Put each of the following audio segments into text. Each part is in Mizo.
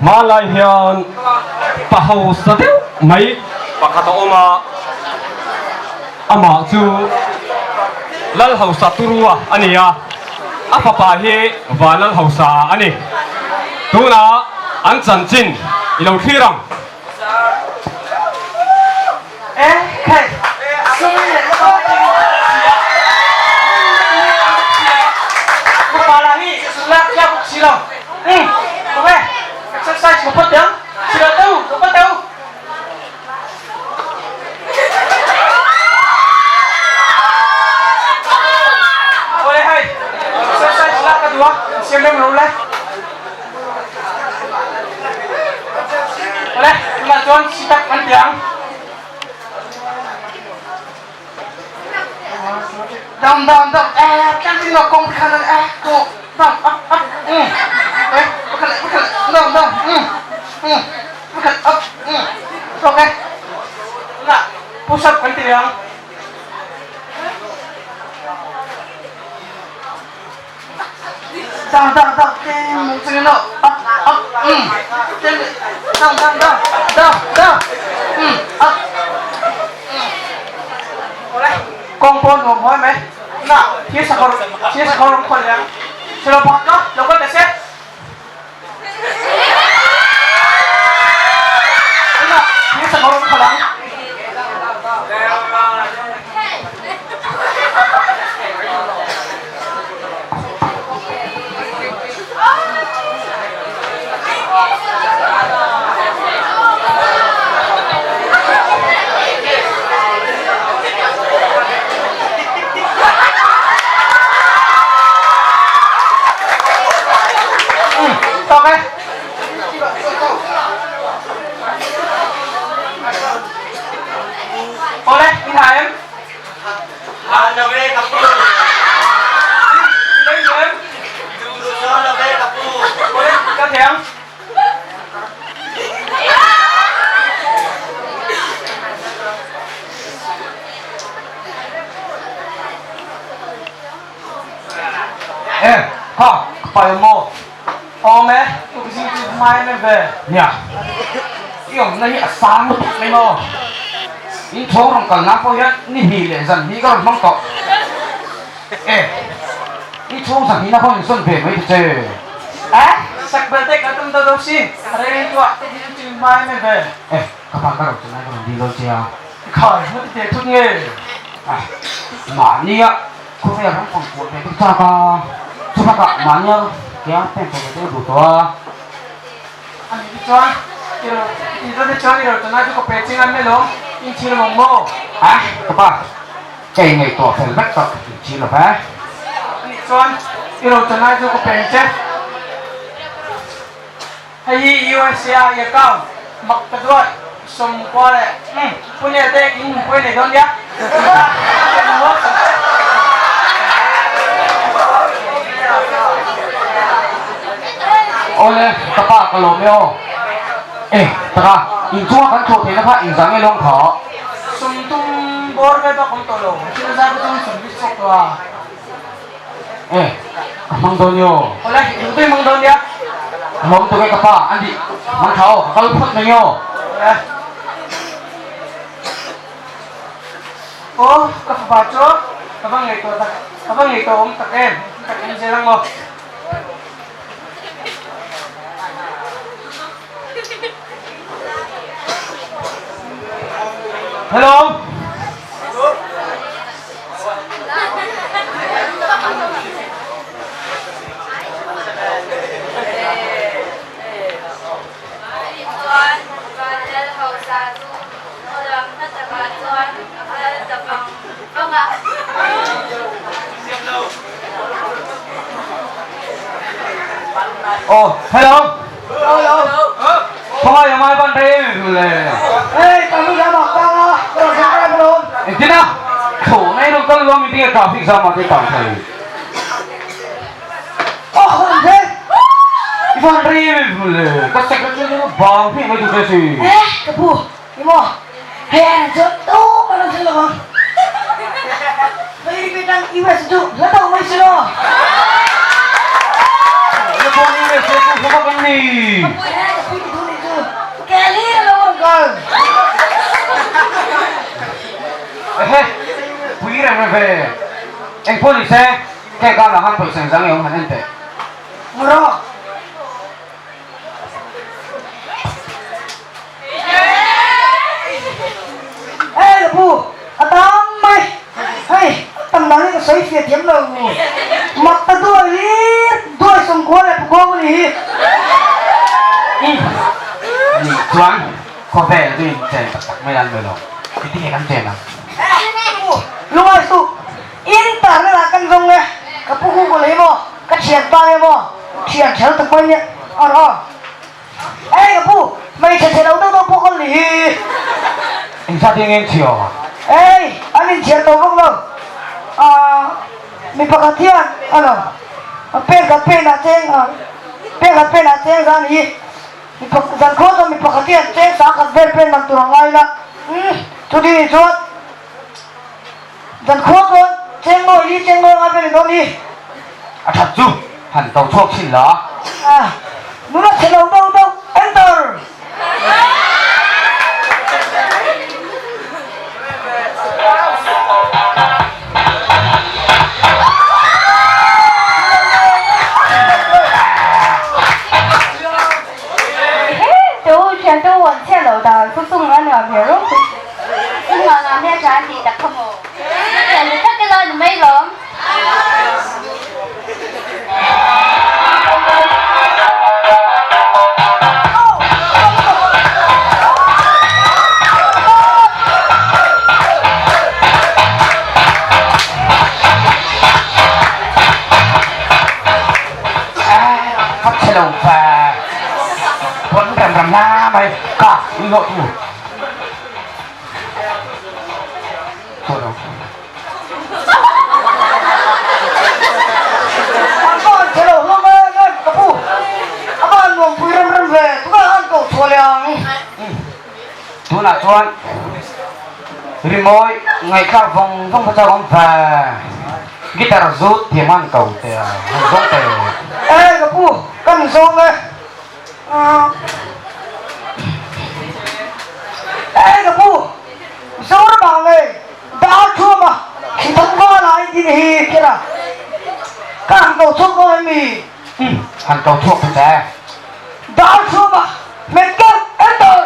Hmanlai hian pa hausa deuh mai pakhat a awm a, amah chu Lal hausa Turua a ni a, a fapa hi Vanlal hausa a ni. Tunah an chanchin i lo thlir ang. Awle, tunah chuan sit up kan ti ang. Down, down, down, eh, tlang ding lo, kawng khan ang, eh, tu, down, up, up, um, eh, pakhat leh, pakhat leh, down, down, um, um, pakhat, up, um, tawk e. Tunah push up kan ti leh ang. Down down down tlem mai chungin aw up up umm tlem leh down down down down down umm up umm awle kawng pawh nuam hawi mai na thil sakawr thil sakawr rawn khawl leh ang chhelo pakhat ka lo kal ta se tunah thil sakawr rawn khawl ang. Tawk e. Awle, i tha em? Ka thiam. E, kha, ka pai awm maw? Awm e, tukzing chu hma em em ve. Nia, i awmna hi a sang lutuk mai maw? In thawng rawn kal nan pawh hian ni hnih leh zan hnih ka rawn hmang tawh. E, i chhung zan hnihna pawh insawn ve mai ta che. E, sak bel te ka tum deuh deuh si, a rei rei tuah te hi chu hma em em ve. E, ka pa ka rawn chulai ka rawn dil dawn che a. Khai, hmu ti teh thut nge? E, mahnia khawvel ram pang kuah ve tum chak a, chubakah mahnia ke a pen tawh ve te duh tawh a. A nih te chuan i ro i ro te chuan i ro tunlai chu ka pe ching an mai lawm, in thil mawng maw? E, ka pa. Ka inngaihtuah fel vek tak in chi lo ve. Anih chuan i ro chanai chu ka peng che. Hei hi USA a i account mak ka duat 90 leh umm Pune te in hun pawh i nei dawn nia. Awle ka pa ka lawm e aw. Eh taka inchunga kan chhuah theihna kha engzah nge lawng kha? Sum tum bawr ve bak awm tawh lo, thil zai te chuan sum hi chhuak tawh a. E, ka hmang dawn nia aw. Awle, i duh tui hmang dawn nia. Ka hlawm tuk e ka pa, an tih hmang tha aw, ka kal phawt mai aw. Awle. Aw, ka fapa chu ka va ngaihtuah tak, ka va ngaihtuah awm tak em, tak en zel ang aw. Hello. Aw hello. Hello. Khawngaih a ngai ban rei em em le. Hey ka lu lam ah tang a ka rawn sawi em alawm. Engtin a? Thaw nei rawn kal luang mi tinge traffic jam ah te tang thei. Aw hawn ve. I van rei em em le. Ka secretary chu bang hmiah mai tur che si. Eh ka pu ni maw hei an chuan tawp a rawn thlen lo ang. Hei mi dang US chu hla tawh mai si lo. Hla pawh ni US chu hla vak an ni. Ka pu. nghal. Ehe, pui reng reng ve. Engpawh ni se, cake ah lah khan pawisa engzah nge awm han en teh. Mura. Ê ka pu, a tam mai. Hei, a tam dan hi ka sawi fiah thiam lo. Mak ta duai hi, duai sawmkhua leh pukhuang a nih hi. Nih chuan khawvel chu inchen tak tak mai an ve lo. Engtin nge kan chen ang? Ê ka pu, lungai suh. Internet ah kan zawng e, ka pu Google hi maw, ka thian pa nge maw, thian ṭhel tak mai nia, a rawn aw. Ei ka pu, hmeichhe chhe lo deuh deuh pawh kal nih hi. Engzat hi nge chhiar a? Ei, an inchhiar tawh vak lo. Aaa, mi pakhat hian a lo, pen khat pen ah cheng, pen khat pen ah cheng zan hi, mi pakhat, zan khaw chuan mi pakhat hian cheng sang khat vel pen man tur a ngai la, umm, chuti chuan. Zan khua chuan cheng ngawi hi cheng ngawi ngai vel in dawn hi. A that chu han to chhuak thin la. A nuna chhe lo deuh deuh enter. Ehe, tu thian tu wan chhe lo dan chu chung a nuam hle rawng chu. Chung a nuam hian tha an tih tak kha maw. Thian ni tak ila ni mai lawm. Phát chhe lo ve. Tuan rem rem la mai ka ui hlawh tu. Tuan lo. An va han chhe lo hlawm em em ka pu. A va han nuam pui rem rem ve. Tunah an ko chhuah leh ang. Tunah chuan rimawi ngaihthlak vawng vawng kha chuan awm ve. Guitar zut thiam han ko teh a, han zawng teh. E ka pu, kan zawng e. E ka pu, Zoram ah ngei dar thuam a khi thawk va lai din hi kher a. Ka han ko chhuak dawn em mi? Han ko chhuak ta che. Dar thuam a hmet keuh enter.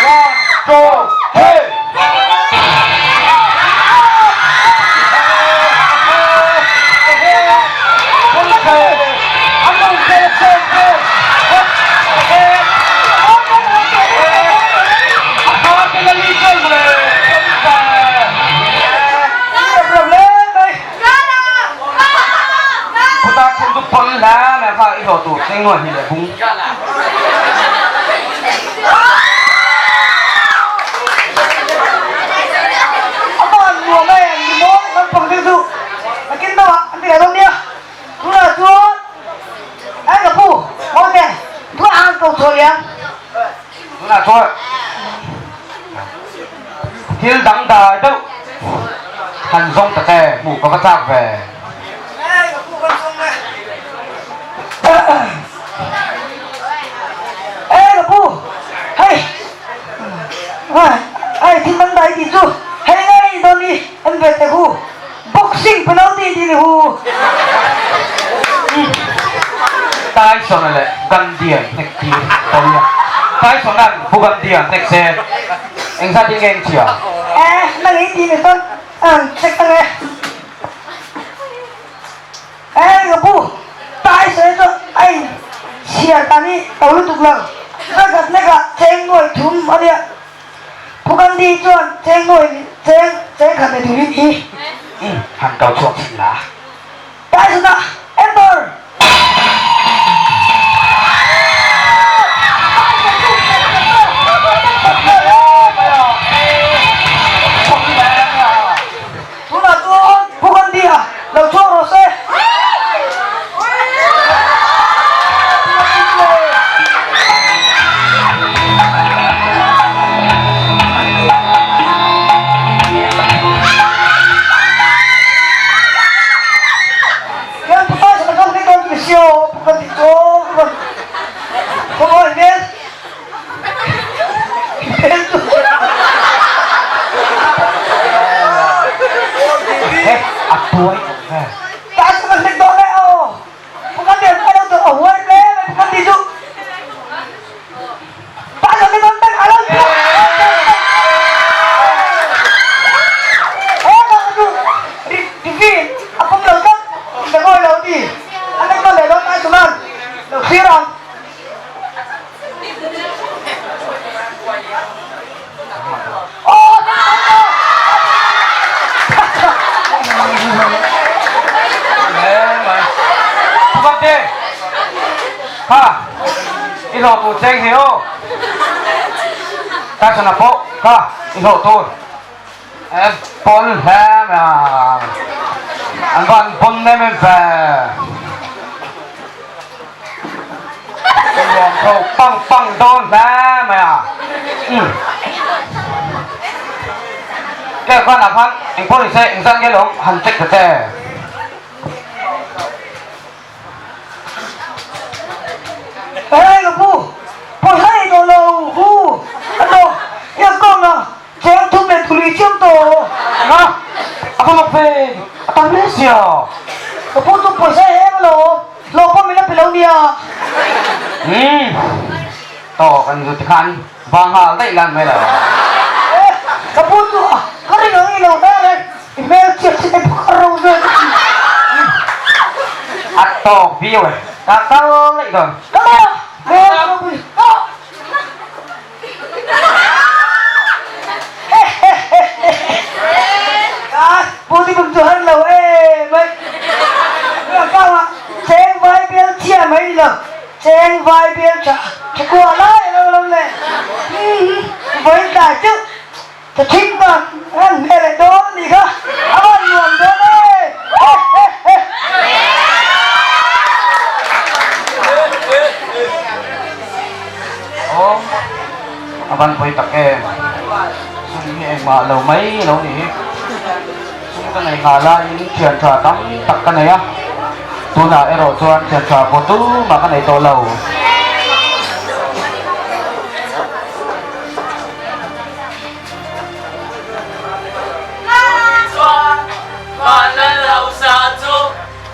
One, two, three. Khuta thil chu pawn hla mai kha i hlawh tur cheng nuai hi le bung. A van nuam em ni maw kan pang deuh chu nakin deuh ah an ti leh dawn nia tunah chuan ai ka pu maw te tunah an ko chhuah lian. Tunah chuan thil dangdai deuh han zawng ta che hmuh ka va chak ve. Ê ka pu, hei hei thil dangdai tih chu hei ngei dawn i en ve teh hu boxing penalty tih ni hu. Tyson-a leh Gandhi-a hnek tir tawi a, Tyson-a'n Pu Gandhi-a hnek se engzat in nge in chhia? E, nang ei tih ni chuan an check ang e. E, ka pu, Tyson-a chu a in chhiar tan hi to lutuk lo, zakhat hlekah cheng nuai thum a nia. Pu Gandhi chuan cheng nuai cheng cheng khat leh turin i. Han to chhuak thin la. Tyson-a Enter! Tunah chuan Pu Gandhi-a lo chhuak rawh se. Yan pu Tyson-a chuan hei dawn chu ni si aw. ka hnek dawn e aw. Pakhat hian a lo dawh a huai hle mai pakhat ni chu. Tyson hi dawn a lo chhuak He bang chu Rivi a pawm lo tlat ka ngawi lo ti. A nek nawn leh dawn Tyson an lo thlir ang. Kha i hlawh tur cheng hi aw Tyson-a pawh kha i hlawh tur pawn hle mai a an van pawn em em ve. Ka nuam tho pang pang dawn hle mai a. Umm. Ke khan ah khan eng pawh ni se eng zat nge lo han check ta che. Hey ka pu, pawisa ei tawh lo hu a to i account ah cheng thum leh thuli chiam tawh. Eng a? A va mak ve, a tam hle sia. Ka pu chu pawisa ei em alawm. Hlawh pawh min la pe lo nia. Umm. Tawk an zu tikhan vang nghal daih lan mai lo. Eh, ka pu chu a ka ring ang i lo hmel e, i hmel chiat si te bawk a ro vel ka ti. A tawk viau e, ka kal daih dawn. Ka hmel a, hmel ka pu chu. Pu ti bum chu har lo e mai. Ka kau a cheng vai bel chhia mai ni lo cheng vai bel tha tha kua lai lo lo le. Vawi tlai chu ta thim ta an hmel leh dawn ni kha a van nuam dawn e. Aw, a van pawi tak em? Sum hi engmah lo mai lo ni hi. Sum ka nei nghah laiin thian tha tam tak ka nei a, tunah erawh chuan thian tha pawh tumah ka nei tawh lo. Chuan Vanlal Hausa chu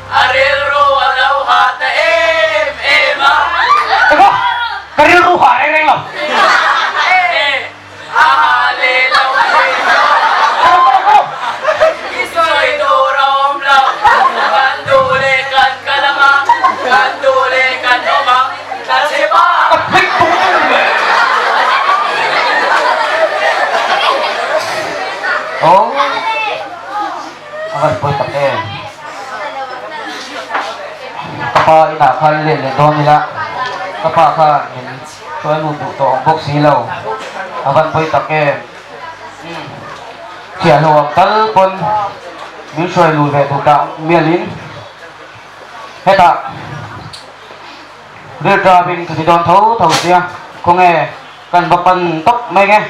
A rilru a lo ha ta em em a. Eka, ka rilru ha reng reng lo. E, a ha leh lo thei lo. Karo, karo, karo. I sawi tur a awm lo. Kan duh leh kan kal ang a, kan duh leh kan awm ang. Tla che pa! Ka phek tung tung ve. Oh. A van pawi tak em? Ka pa inah khan let leh dawn ila, ka pa khan min hruai lut duh tawh ang bawk si lo. A van pawi tak em? Umm, thiahlo ang tal pawn min hruai lut ve duh tak mialin hetah rilṭapin ka ti dawn tho tho sia, khawnge kan va pan tawp mai nge?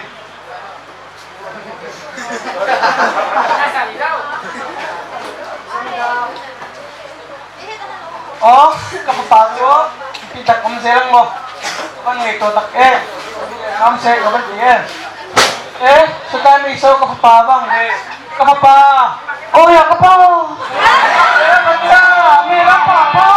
Aw, ka fapa chu ti tak awm zel ang maw? Ka van ngei tawh tak e, Ram se ka van ti em. E, sawtlai mi saw ka fapa vang ve, ka fapa! Aw ya ka pa! E, Patia, mi ram pa pa!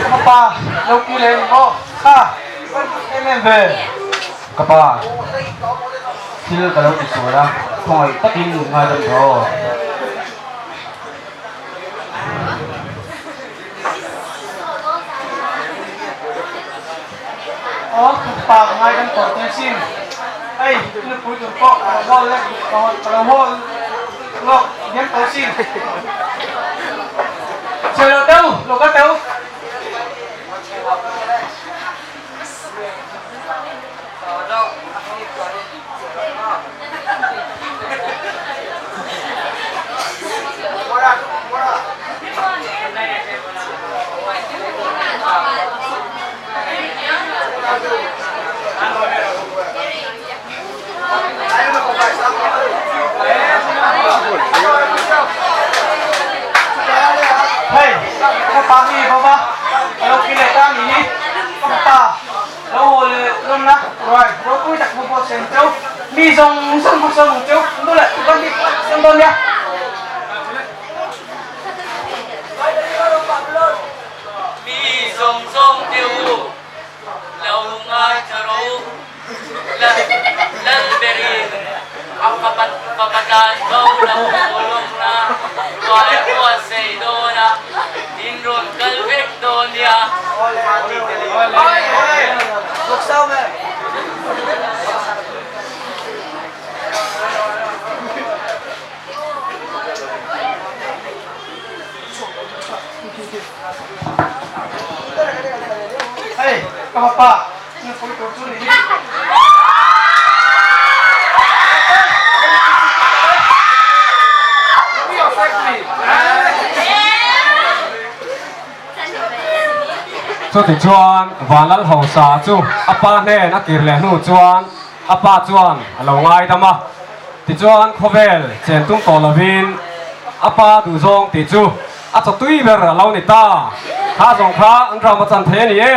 Ka pa, lo ki leh ni maw? Kha, em em ve. Ka pa, thil ka lo ti sual a, khawngaih takin ngaidam rawh. Aw, ka pa ka ngaidam tawh te sin. Hei i nupui tur pawh ka lo hawl lek ka lo hawl lawk diam tawh sin. Chhe lo teu, lo kal teu. Hei, ka pa hi va va, a lo kil leh ta a nih hi, ka pa lo haw leh lawmna ruai ropui tak hmu pawh sen cheu, mi zawng zawng pawh sawm ang cheu, an duh leh kan ti sawm dawn nia. Mi zawng zawng te u, lo ngaithla ro, Lal berin a fapa tan bo lo lawmna ruai a buatsaih dawn a, in rawn kal vek dawn nia. Hei, ka fapa, nupui tur chu ni hi. Chutichuan, Vanlalhausa chu a pa hnen a kir leh hnu chuan a pa chuan a lo ngaidam a. Tichuan khawvel chen tum tawh lovin a pa duhzawng tih chu a chawtui ber a lo ni ta. Kha zawng kha an ram a chan thei a ni e.